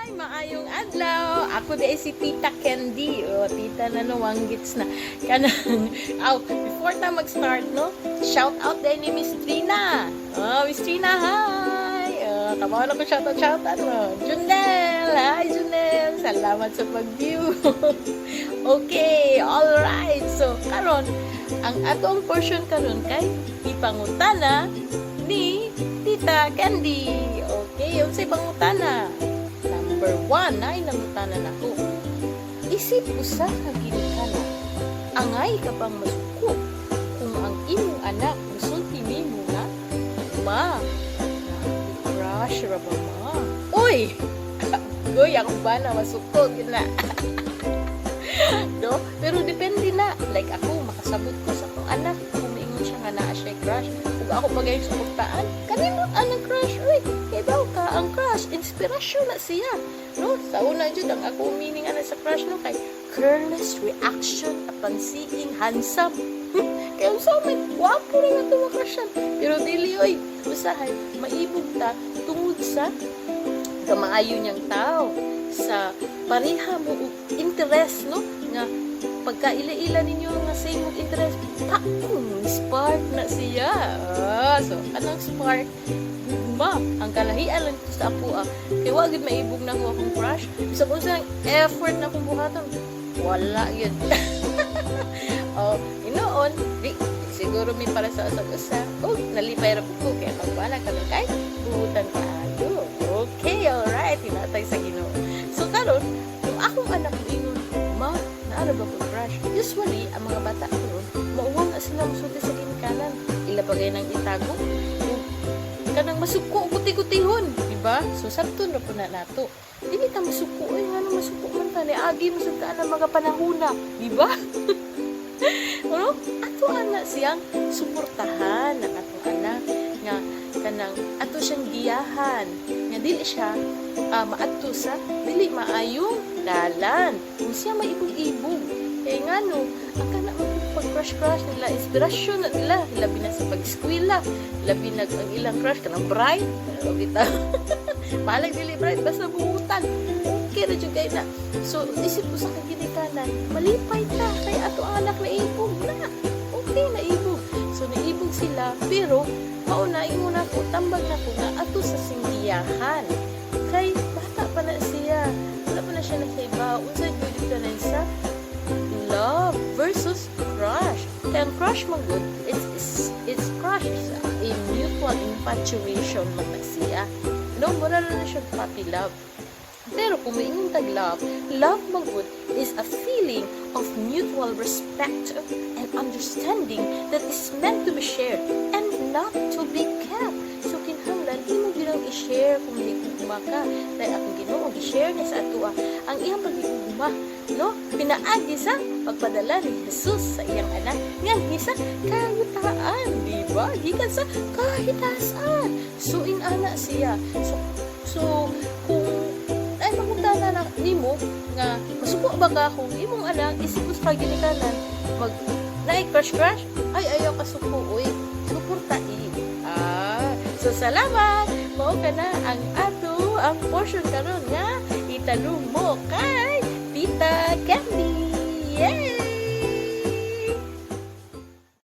Hi, maayong adlaw. Ako di si Tita Candy. O, tita na no, wanggits na. Kanang, aw, before ta mag-start, no, shout out din ni Miss Trina. Oh, Miss Trina, hi! Oh, kabaw na ko shout out, shout out, no. Junel! Hi, Junel! Salamat sa pag-view. Okay, all right. So, karon ang atong portion karon kay ipangutana ni Tita Candy. Okay, unsay pangutana? Number 1, ay nangutana nako. Isip usa ka ginikanan, angay ka bang masuko kung ang imong anak musulti nimo nga, "Ma, crush ra ba, Ma?" Uy! Uy, ako ba na masuko gyud na? No? Pero depende na. Like ako, makasabot ko sa akong anak kung miingon siya nga naa siya crush. Ug ako pa gayong suportaan, kanino ang crush? Uy, kay baw ka, ang crush, inspirasyon na siya. No? Sa una jud ang ako meaning ana sa crush, no, kay careless reaction upon seeing handsome. Kaya unsa man, gwapo ra na ito makrushan. Pero dili oy, usahay maibog ta tungod sa kamaayo niyang tao, sa pareha mo og interest, no, nga pagka ila-ila ninyo nga same og interest, pakong spark na siya. Ah, so kanang spark, gugma. Ang kalahian lang sa ako, ah, kay wa gid maibog na ako akong crush bisag unsa ang effort na akong buhaton, wala gyud. Oh, inoon di siguro mi para sa usag usa oh, nalipay ra pud ko kay magbana karon kay buutan kaayo. Okay, alright, hinatay sa Ginoo. So karon, kung akong anak moingon, "Ma, naa ra ba ko crush?" Usually, ang mga bata karon, mauwaw na sila musulti sa ginikanan. Ila pa gay nang itago. Ug kanang masuko guti-gutihon, di ba? So sabton ra pud na nato. Dili ta masuko ay ngano masuko man ta, niagi man sad ta ang mga panahona, di ba? Ano? Ato ana siyang suportahan ang atong anak nga kanang ato siyang giyahan nga dili siya maadto sa dili maayong dalan kung siya maibog-ibog. Kay ngano ang kana pag crush crush nila, inspirasyon na nila, labi na sa pag-eskwela, labi na ang ilang crush kanang bright. Pero bitaw bahalag dili bright, basta buutan, okay ra jud kay na. So isip ko sa kaginikanan, malipay ta kay ato ang anak naibog na. Okay, naibog. So naibog sila, pero mao na ingon ako, tambag na ko nga ato sa singgiyahan kay bata pa na siya, wala pa na siya nakaibaw unsay good difference sa love versus crush. Kaya ang crush man gud, it's crush is a mutual infatuation man na siya, no? Mura na siya puppy love. Pero kung moingon tag love, love man gud is a feeling of mutual respect and understanding that is meant to be shared and not to be kept. So kinahanglan imo ginang i-share kung nigugma ka. Dahil akong Ginoo gi-share niya sa atoa ang iyang pagigugma, no? Pinaagi sa pagpadala ni Jesus sa iyang anak nganhi sa kayutaan, di ba? Gikan sa kahitasan. So inana siya. So kung ay mangutana na nimo nga masuko ba ka kung imong anak isip sa kaginikanan mag naay crush crush, ay ayaw ka suko oy, suportai. Ah, so salamat. Mao ka na ang ato ang portion karon nga itanong mo kay Tita Candy.